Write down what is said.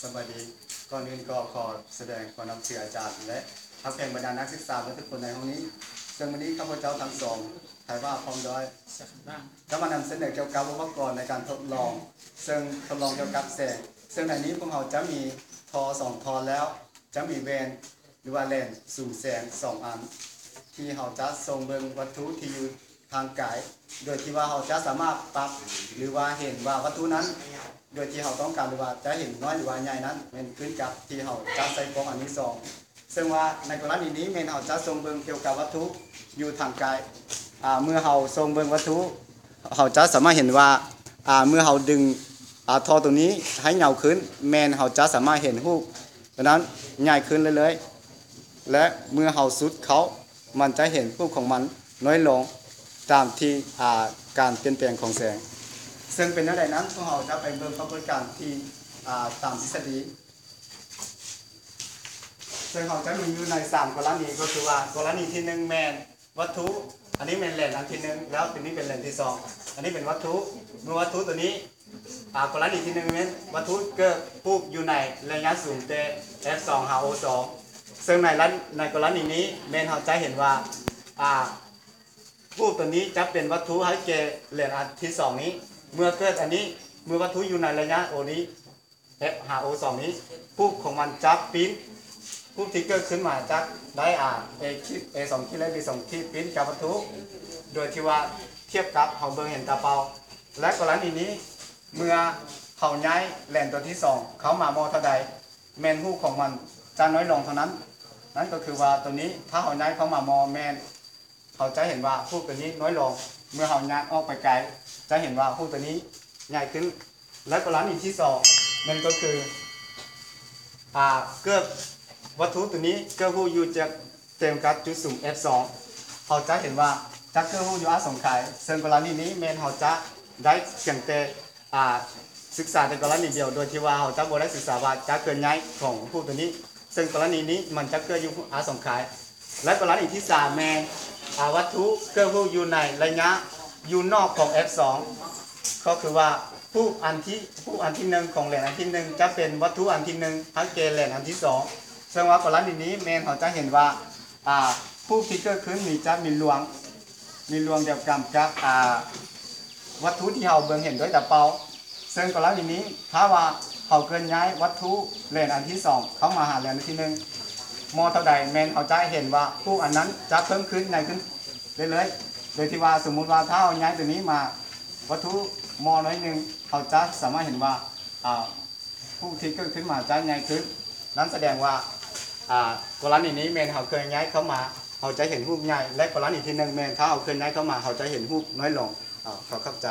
ສະບາຍດີ. ກ່ອນອື່ນກໍຂໍສະແດງຄວາມນັບຖືອາຈານ ແລະ ຮັກແພງບັນດານັກສຶກສາເບິດທຸກຄົນໃນຫ້ອງນີ້. ເຊິ່ງມື້ນີ້ຂ້າພະເຈົ້າທັງສອງ ໄທວາ ພ້ອມດ້ວຍ ຈະມານຳສະເໜີກ່ຽວກັບອຸປະກອນໃນການທົດລອງ ເຊິ່ງທົດລອງກ່ຽວກັບແສງ. ເຊິ່ງໃນນີ້ພວກເຮົາຈະມີທໍ່ສອງທໍ່ ແລ້ວຈະມີແວ່ນ ຫຼືວ່າແລນຊູມແສງສອງອັນ ທີ່ເຮົາຈະສົ່ງເບິ່ງວັດຖຸທີ່ຢູ່ ທາງກາຍ ໂດຍທີ່ວ່າເຮົາຈະສາມາດປັບ ຫຼືວ່າເຫັນວ່າວັດຖຸນັ້ນ ໂດຍທີ່ເຮົາຕ້ອງການ ຫຼືວ່າຈະເຫັນນ້ອຍ ຫຼືວ່າໃຫຍ່ນັ້ນ ແມ່ນຂຶ້ນກັບທີ່ເຮົາຈະໃຊ້ກ້ອງອັນທີສອງ. ເຊິ່ງວ່າໃນກໍລະນີນີ້ແມ່ນເຮົາຈະສົ່ງເບິ່ງກ່ຽວກັບວັດຖຸຢູ່ທາງກາຍ. ອາ ເມື່ອເຮົາສົ່ງເບິ່ງວັດຖຸ ເຮົາຈະສາມາດເຫັນວ່າ ອາ ເມື່ອເຮົາດຶງ ອາ ທໍ່ໂຕນີ້ໃຫ້ຍາວຂຶ້ນ ແມ່ນເຮົາຈະສາມາດເຫັນຮູບໂຕນັ້ນໃຫຍ່ຂຶ້ນເລື້ອຍໆ ແລະ ເມື່ອເຮົາຊຸດເຂົ້າ ມັນຈະເຫັນຮູບຂອງມັນນ້ອຍລົງຕາມທີ່ ອາ ການປ່ຽນແປງຂອງແສງ. ເຊິ່ງເປັນແນວໃດນັ້ນ ພວກເຮົາຈະໄປເບິ່ງປາກົດການທີ່ ອາ ຕາມທິດສະດີ. ເຊິ່ງເຮົາຈະມີຢູ່ໃນສາມກໍລະນີ ກໍຄືວ່າ ກໍລະນີທີໜຶ່ງແມ່ນວັດຖຸ ອັນນີ້ແມ່ນແລນອັນທີໜຶ່ງ ແລ້ວໂຕນີ້ເປັນແລນທີສອງ ອັນນີ້ເປັນວັດຖຸ. ເມື່ອວັດຖຸໂຕນີ້ ອາ ກໍລະນີທີໜຶ່ງແມ່ນວັດຖຸເກີດຮູບຢູ່ໃນໄລຍະສູງແຕ່ ເອັຟສອງ ຫາ ໂອສອງ ເຊິ່ງໃນລະ ໃນກໍລະນີນີ້ແມ່ນເຮົາຈະເຫັນວ່າ ອາ ຮູບໂຕນີ້ຈະເປັນວັດຖຸໃຫ້ແກ່ແລນອັນທີສອງນີ້. ເມື່ອເກີດອັນນີ້ ເມື່ອວັດຖຸຢູ່ໃນໄລຍະໂອນີ້ ເອັຟ ຫາ ໂອສອງນີ້ ຮູບຂອງມັນຈະປິ່ນ ຮູບທີ່ເກີດຂຶ້ນມາຈະໄດ້ ອາ ເອຂີດ ເອສອງຂີດ ແລະ ບີສອງຂີດ ປິ່ນກັບວັດຖຸ ໂດຍທີ່ວ່າທຽບກັບເຮົາເບິ່ງເຫັນຕາເປົ່າ. ແລະ ກໍລະນີນີ້ ເມື່ອເຮົາຍ້າຍແລນຕົວທີສອງເຂົ້າມາມໍ່ເທົ່າໃດ ແມ່ນຮູບຂອງມັນຈະນ້ອຍລົງເທົ່ານັ້ນ. ນັ້ນກໍຄືວ່າໂຕນີ້ ຖ້າເຮົາຍ້າຍເຂົ້າມາມໍ່ ແມ່ນເຮົາຈະເຫັນວ່າຮູບໂຕນີ້ນ້ອຍລົງ. ເມື່ອເຮົາຍ້າຍອອກໄປໄກ ຈະເຫັນວ່າຮູບໂຕນີ້ໃຫຍ່ຂຶ້ນ. ແລະ ກໍລະນີທີສອງ ແມ່ນກໍຄື ອາ ເກີດວັດຖຸໂຕນີ້ເກີດຮູບຢູ່ຈາກ ເຕັມກັບຈຸດສຸມ ເອັຟສອງ ເຮົາຈະເຫັນວ່າຈະເກີດຮູບຢູ່ອະສົງໄຂ. ເຊິ່ງກໍລະນີນີ້ແມ່ນເຮົາຈະໄດ້ພຽງແຕ່ ອາ ສຶກສາແຕ່ກໍລະນີດຽວ ໂດຍທີ່ວ່າເຮົາຈະບໍ່ໄດ້ສຶກສາວ່າຈະເຄື່ອນຍ້າຍຂອງຮູບໂຕນີ້. ເຊິ່ງກໍລະນີນີ້ມັນຈະເກີດຢູ່ອະສົງໄຂ. ແລະ ກໍລະນີທີສາມແມ່ນ ອາ ວັດຖຸເກີດຮູບຢູ່ໃນໄລຍະຢູ່ນອກຂອງ ເອັຟສອງ ກໍຄືວ່າຮູບອັນທີ ຮູບອັນທີໜຶ່ງຂອງແລນອັນທີໜຶ່ງຈະເປັນວັດຖຸອັນທີໜຶ່ງໃຫ້ແກ່ແລນອັນທີສອງ. ເຊິ່ງວ່າກໍລະນີນີ້ແມ່ນເຮົາຈະເຫັນວ່າ ອາ ຮູບທີ່ເກີດຂຶ້ນນີ້ຈະມີລວງ ມີລວງດຽວກັນກັບ ອາ ວັດຖຸທີ່ເຮົາເບິ່ງເຫັນດ້ວຍຕາເປົ່າ. ເຊິ່ງກໍລະນີນີ້ ຖ້າວ່າເຮົາເຄື່ອນຍ້າຍວັດຖຸແລນອັນທີສອງເຂົ້າມາຫາແລນອັນທີໜຶ່ງ ມໍ່ເທົ່າໃດ ແມ່ນເຮົາຈະເຫັນວ່າຮູບອັນນັ້ນຈະເພີ່ມຂຶ້ນໃຫຍ່ຂຶ້ນເລື້ອຍໆ. ໂດຍທີ່ວ່າສົມມຸດວ່າຖ້າເຮົາຍ້າຍໂຕນີ້ມາ ວັດຖຸມໍ່ໜ້ອຍໜຶ່ງ ເຮົາຈະສາມາດເຫັນວ່າ ອາ ຮູບທີ່ເກີດຂຶ້ນມາຈະໃຫຍ່ຂຶ້ນ. ນັ້ນສະແດງວ່າ ອາ ກໍລະນີນີ້ແມ່ນເຮົາເຄື່ອນຍ້າຍເຂົ້າມາ ເຮົາຈະເຫັນຮູບໃຫຍ່ ແລະ ກໍລະນີທີໜຶ່ງແມ່ນຖ້າເຮົາເຄື່ອນຍ້າຍເຂົ້າມາ ເຮົາຈະເຫັນຮູບນ້ອຍລົງ. ອາ ຂໍຂອບໃຈ.